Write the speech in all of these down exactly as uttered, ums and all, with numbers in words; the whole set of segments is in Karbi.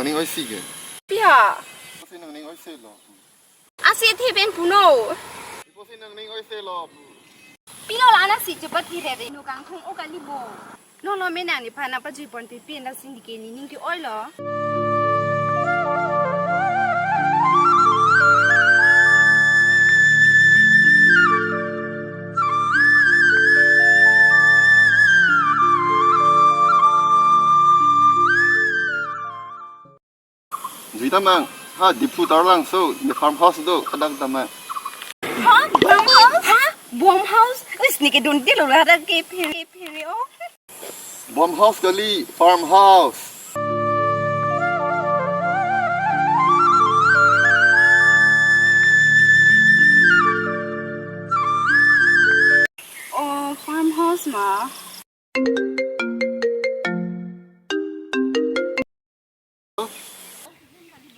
Ning oisi ke? Pia. Pusi nang ning oisi lo. Asi the pen puno. Pusi nang ning oisi lo. Pilo la na si cepat dire de no kangthong o kali bo. No no me nang nephan nangpajui pon te pen da sindike nening ke-oi lo. Jui damnang, ha Diphu Taralangso, ne farmhouse do, hadak damnang. Ha? Bomb house? Ha? Bomb house? Wis, neke dundelo hadak ke phere phere o. Bomb house kali, farmhouse. Oh, farmhouse ma.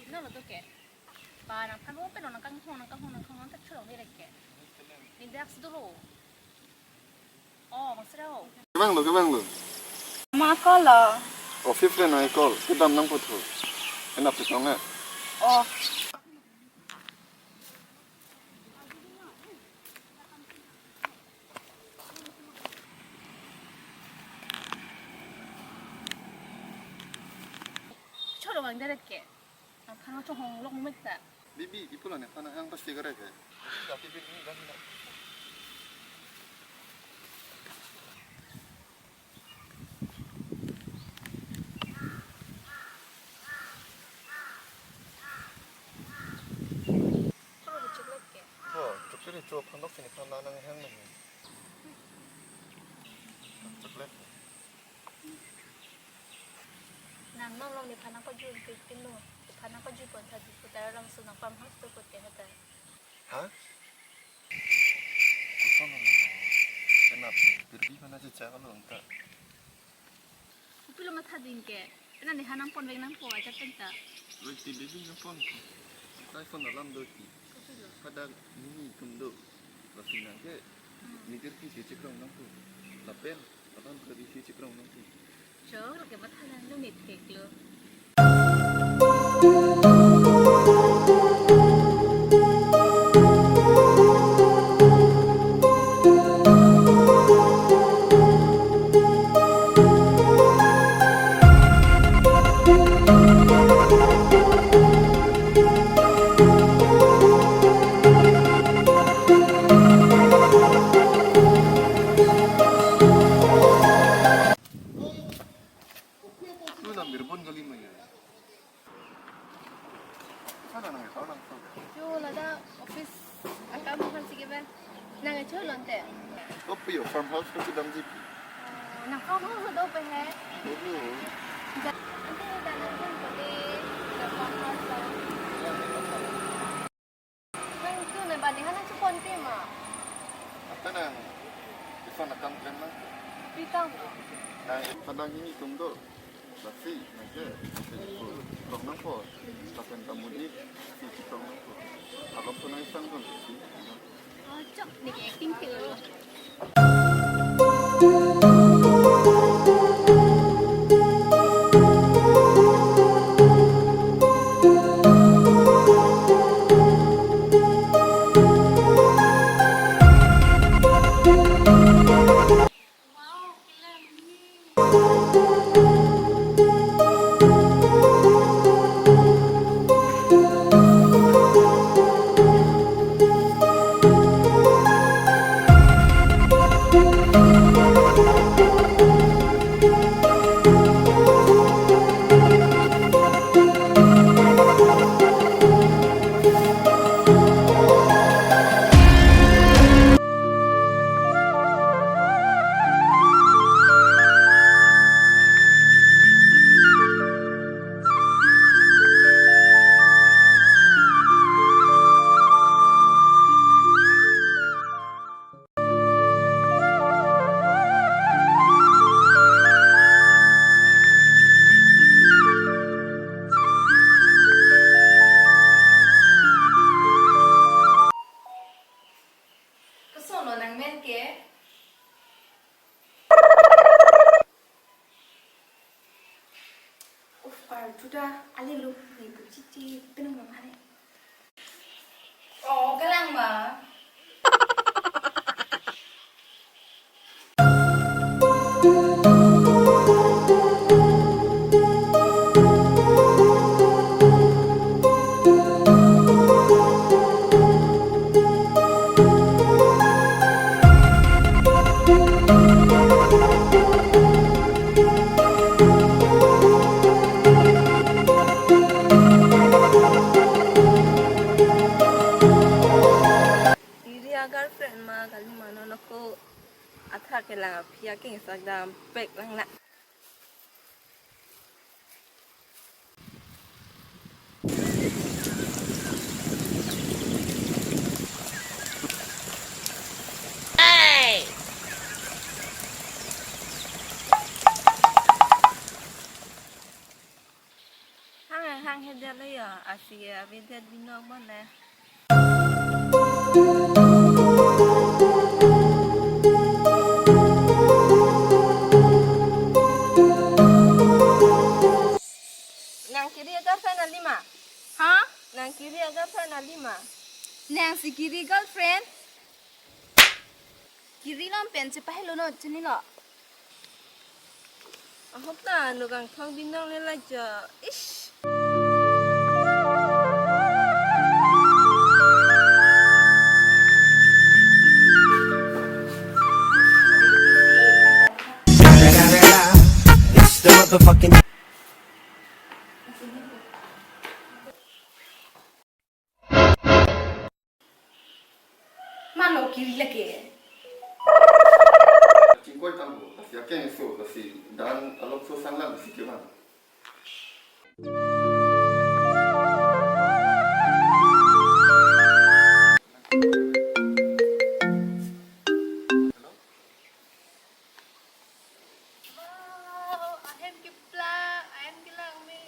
Nang lo to ke. Ba nangphan open lo, nang kanghon, nang kanghon, nang kanghon, nang kacholong direct ke. Index dolo. Oh, masra ho. Kevang lo, kevang lo. Ma call lo. Oh, fifth line nang call. Kedam nangpo thu. Enap si tong eh. Oh. Choro bang deret ke. Ang khana chohong lok mek ta. Bibi, ipulo nephan nang pasti kare ke. Choro chok lek ke. Bo, chok chiri chok phandok sini phan nang hang nang. Chok lek. Nang nong long nephan nangpajui pin lo. Nephan nangpajui pon tha Diphu Taralangso nang farmhouse to kote hata. Ha? Koson lo. Kenap, pirbi mana chicha lo ta. Kopilo matha ding ke. Ena nephan nangpon vek nangpo ajat pen ta. Oi, ti baby nangpon. Sai phone alarm do ti. Kopilo? Pada nini tum do. Lasi nang ke. Hmm. Nijor ke si chikrong nangpo. Lapen, lapen ke si chikrong nangpo. Choro ke matha nang lo nit ke klo. Lu nang birbon kali ma ya? Sana nang ito nang to. Yo, ladak office akam aphan si ke ba. Nang echo lonte. Opo yo, farmhouse ko kedam jipi. Oh, nang farmhouse do pe he. Dulu. Ja-, ante da nang pon kote, da farmhouse lo. Nang tu ne bani hana chu pon te ma. Ante nang, isan akam klem nang. Pitang lo. Nang, kadang ini tum do. Lasi, nang ke, nang ke chikrong nangpo. Lapen kamu di, si chikrong nangpo. Along tu nang isang dun. Oh, chok, neke acting ke lo. Hello, ni buji ji, tenang dong, hane. Oh, kalang ma. Kiri a-girlfriend ma kali ma, non ako athak kelang aphi akeng sak dam pek lang na. Hang, hang hedet lo ya, asi avedet binong bon le. Nang kiri a-girlfriend kali ma? Ha? Nang kiri a-girlfriend kali ma? Nang si kiri girlfriend? Kiri lom pen chepahelo non, chinilo. Ahok ta, no kangthong binong le lajo. Ish. It's the motherfucking Mano kiri lake. Chingkoi tangbo, lasi akeng so, lasi dan alok so sanglang lasi kevan. Wow, ahem keplang, ahem kelang me.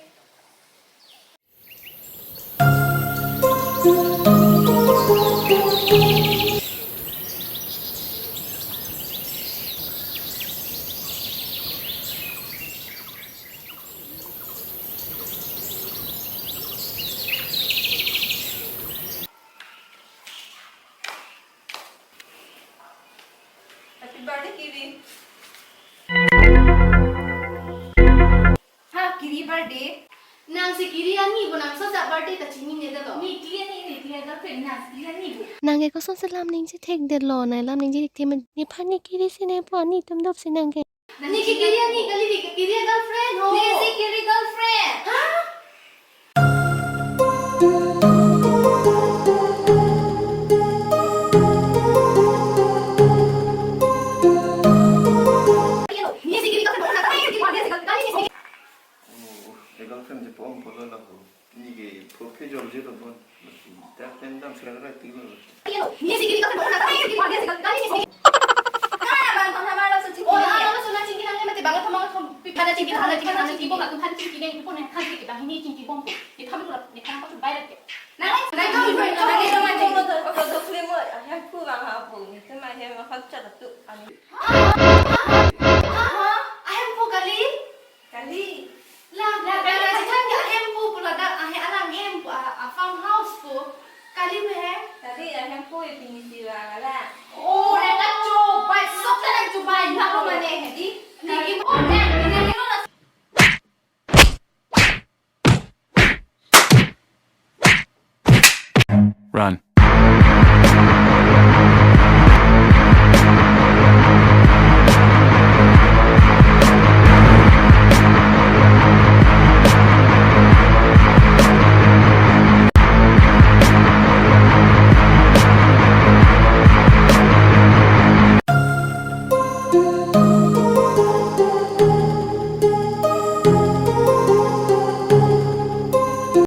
Happy birthday, Kiri. Ha, Kiri birthday. Nang si Kiri ani bo, nang sasa birthday ta chinine detlo. Ni Kiri ani, ni Kiri girlfriend, nang si Kiri ani bo. Nang ke kosonsi lam ningje thekdetlo, nang lam ningje thekthe ma, nephan ni Kiri si nepo, netum dopsi nang ke. Ni ke Kiri ani kali, ni ke Kiri girlfriend ho. Ni si Kiri girlfriend. Ha? Oh, e-girlfriend je pom polo laho. Ni ke pho kejor je lo bon. Dak pen dam sera ra ti lo. Ni si Kiri girlfriend ho, na Kiri girlfriend ho. Kana bang tong hamar lo so chingki. Oh, hamar lo so na chingki nang mate bang tong hamar lo so. Pi phana chingki, phana chingki, phana chingki. Bang tong phana chingki dei, phone phana chingki bang ni chingki bom ko. Ni tham ko, ni tham ko tu bayar ke. Nang, nang ko, nang ko, nang ko, nang ko. Ko do kli mo, ahem pu bang ha pu. Ni tu ma hem ha chat tu ani. Aha, ahem pu kali. Kali. La, la, la, la, jijang ke ahem pu pu ladak, ahe alang hem pu, a, a farm house pu. Kali pu he? Kali ahem pu e pini siwa kala. Oh, nang kacho, bai, sok ta nang chubai, ha ko mane he di. Ni ki mo, nang, nang ki mo na. Run.